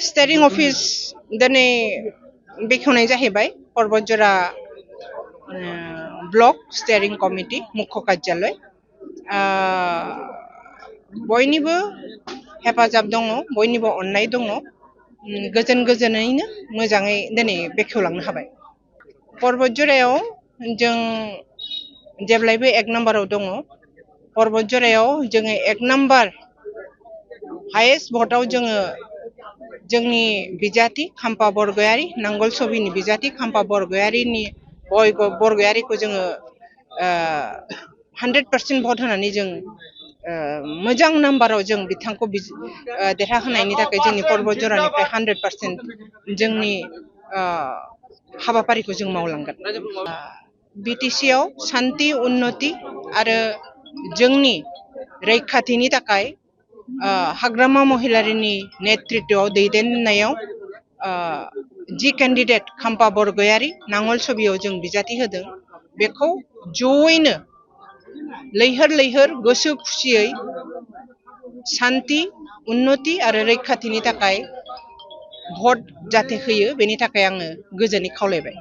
स्टेरिं office दिनै बेखेवनाय जाहैबाय परबतजरा ब्लक स्टेरिं कमिटि मुख्य कार्यालय बयनिबो हेफाजाब दङ बयनिबो अननाय दङ गोजोनैनो मोजाङै दिनै बेखेवलांनो हाबाय परबतजरायाव जों जेब्लायबो एक नाम्बाराव दङ परबतजरायाव जोङो एक नाम्बार हायेस्ट भटआव जोङो जोंनि बिजाथि खाम्फा बरगयारी नांगोल सबिनि बिजाथि खाम्फा बरगयारीखौ जोङो 100% भट होनानै जों मोजां नाम्बाराव जों बिथांखौ देरहाहोनायनि थाखाय जोंनि परबतजरानिफ्राय 100% जोंनि हाबाफारिखौ जों मावलांगोन बिटिसि आव शान्ति उन्नति आरो जोंनि रैखाथिनि थाखाय हाग्रामा महिलारिनि नेतृत्वआव दैदेननायाव जि केन्डिडेट खाम्फा बरगयारी नांगोल सबियाव जों बिजाथि होदों बेखौ जयैनो लैहोर लैहोर गोसो खुसियै शान्ति उन्नति आरो रैखाथिनि थाखाय भट जाथे होयो बेनि थाखाय आङो गोजोनै खावलायबाय।